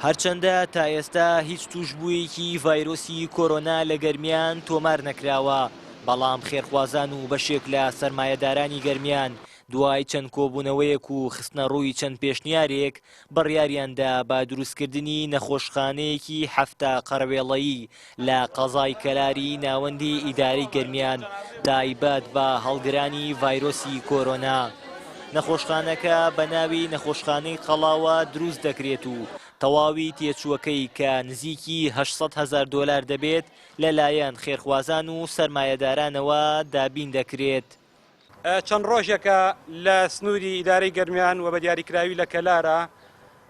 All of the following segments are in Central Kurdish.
هەرچەندە تا ئێستا هیچ تووشبوویەکی ڤایرۆسی کۆرۆنا لە گەرمیان تۆمار نەکراوە، بەڵام خێرخوازان و بەشێک لە سەرمایەدارانی گەرمیان دوای چەند کۆبوونەوەیەک و خستنەڕووی چەند پێشنیارێک بڕیاریاندا بە دروستکردنی نەخۆشخانەیەکی 70 قەرەوێڵەیی لە قەزای کەلاری ناوەندی ئیدارەی گەرمیان تایبەت بە هەڵگرانی ڤایرۆسی کۆرۆنا. نەخۆشخانەکە بە ناوی نەخۆشخانەی قەڵاوە دروست دەکرێت و تەواوی تێچووەکەی کە نزیکی 800 هەزار دۆلار دەبێت لەلایەن خێرخوازان و سەرمایەدارانەوە دابین دەکرێت. چەند ڕۆژێکە لە سنووری ئیدارەی گەرمیان و بە دیاریکراوی لە کەلارە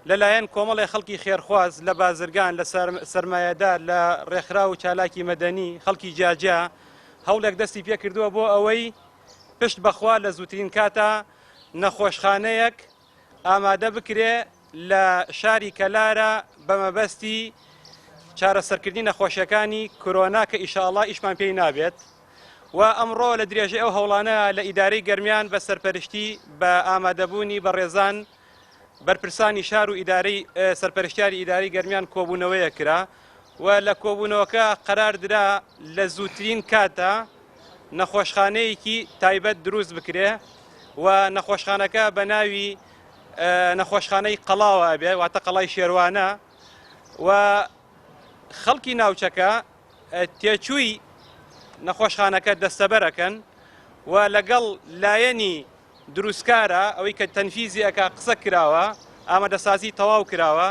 لەلایەن کۆمەڵێ خەڵکی خێرخواز لە بازرگان لە سەرمایەدار لە ڕێکخراو و چالاکی مەدەنی خەڵکی جیاجیا هەوڵێک دەستی پێکردووە بۆ ئەوەی پشت بەخوا لە زووترین کاتا نەخۆشخانەیەک ئامادە بکرێ لە شاری کەلارە بە مەبەستی چارەسەرکردنی نەخۆشیەکانی کۆرۆنا کە ئیشاڵا ئیشمان پێی نابێت و ئەمڕۆ لە درێژەی ئەو هەوڵانە لە ئیدارەی گەرمیان بە سەرپەرشتی بە ئامادەبوونی بەڕێزان بەرپرسانی شار و ئیدارەی سەرپەرشتیاری ئیدارەی گەرمیان کۆبوونەوەیە کرا و لە کۆبوونەوەکە قەرار درا لە زووترین کاتە نەخۆشخانەیەکی تایبەت دروست بکرێ و نەخۆشخانەکە بە ناوی نەخۆشخانەی قەڵاوە ئەبێ واتە قەڵای شێروانە و خەڵکی ناوچەکە تێچووی نەخۆشخانەکە دەستەبەرەکەن و لەگەڵ لایەنی دروستکارە ئەوەی کە تەنفیزی ئەکا قسە کراوە ئامادەسازی تەواو کراوە.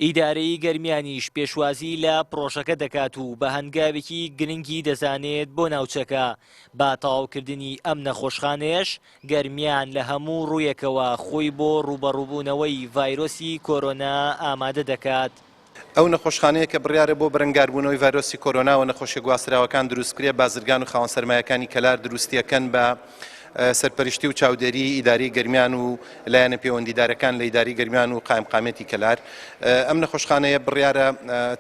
ئیدارەی گەرمیانیش پێشوازی لە پڕۆژەکە دەکات و بە هەنگاوێکی گرنگی دەزانێت بۆ ناوچەکە، بە تەواوکردنی ئەم نەخۆشخانەیەش گەرمیان لە هەموو ڕوویەکەوە خۆی بۆ ڕووبەڕووبوونەوەی ڤایرۆسی کۆرۆنا ئامادە دەکات. ئەو نەخۆشخانەیە کە بڕیارە بۆ بەرەنگاربوونەوەی ڤایرۆسی کۆرۆنا و نەخۆشیە گواستراوەکان دروستبکرێت، بازرگان و خاوەن سەرمایەکانی کەلار دروستیەکەن بە سەرپەرشتی و چاودێریی ئیدارەی گەرمیان و لایەنە پەیوەندیدارەکان لە ئیدارەی گەرمیان و قایمقامیەتی کەلار. ئەم نەخۆشخانەیە بڕیارە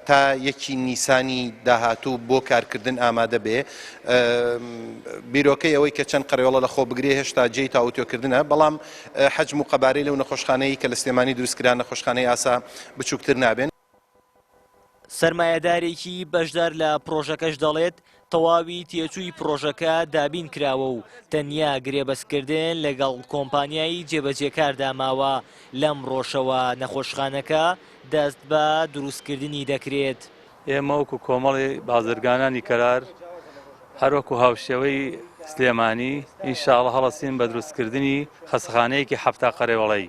تا یەکی نیسانی داهاتوو بۆ کارکردن ئامادە بێ. بیرۆکەی ئەوەی کە چەند قەرەوێڵە لەخۆ بگرێ هێشتا جێی تاوتوێکردنە، بەڵام حەجم و قەبارەی لەو نەخۆشخانەیەی کە لە سلێمانی دروستکرا نەخۆشخانەی ئاسا بچووکتر نابێن. سەرمایەدارێکی بەشدار لە پڕۆژەکەش دەڵێت، تەواوی تێچووی پڕۆژەکە دابین کراوە و تەنیا گرێبەستکردن لەگەڵ کۆمپانیای جێبەجێکاردا ماوە، لەمڕۆشەوە نەخۆشخانەکە دەست بە دروستکردنی دەکرێت. ئێمە وەکو کۆمەڵی بازرگانانی کەلار هەروەکو هاوشێوەی سلێمانی ئینشاڵە هەڵەسین بە دروستکردنی خەسەخانەیەکی 70 قەرێوەڵەی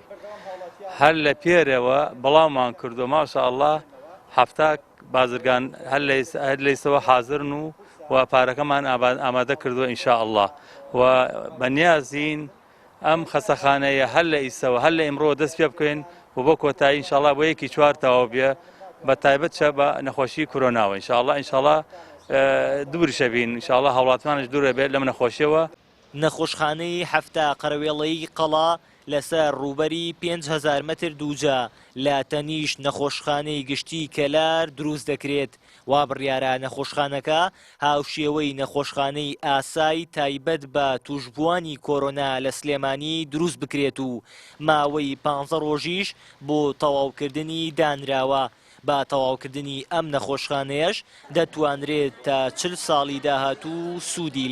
هەر لە پێرەوە بڵاومان کردو ماشاءاللە 70 بازرگان هەر لەیسەوە حازرن و و پارەکەمان ئامادە کردووە ئینشاءاللە و بەنیازین ئەم خەسەخانەیە هەر لە ئیسەوە هەر لە ئیمڕۆوە دەست پێ بکەین و بۆ کۆتایی ئینشاڵا بۆ یەکی چوار تەواو بێ بە تایبەت چە بە نەخۆشی کۆرۆناوە ئینشاڵا ئینشاڵا دووریشە بین ئینشاڵا هاوڵاتمانش دوورە بێت لەم نەخۆشیەوە. نەخۆشخانەی 70 قەرەوێڵەیی قەڵا لەسەر ڕووبەری 5000 مەتر دووجا لە تەنیشت نەخۆشخانەی گشتی کەلار دروست دەکرێت، وا بڕیارە نەخۆشخانەکە هاوشێوەی نەخۆشخانەی ئاسای تایبەت بە تووشبووانی کۆرۆنا لە سلێمانی دروست بکرێت و ماوەی پانزە ڕۆژیش بۆ تەواوکردنی دانراوە، بە تەواوکردنی ئەم نەخۆشخانەیەش دەتوانرێت تا 40 ساڵی داهاتوو سوودی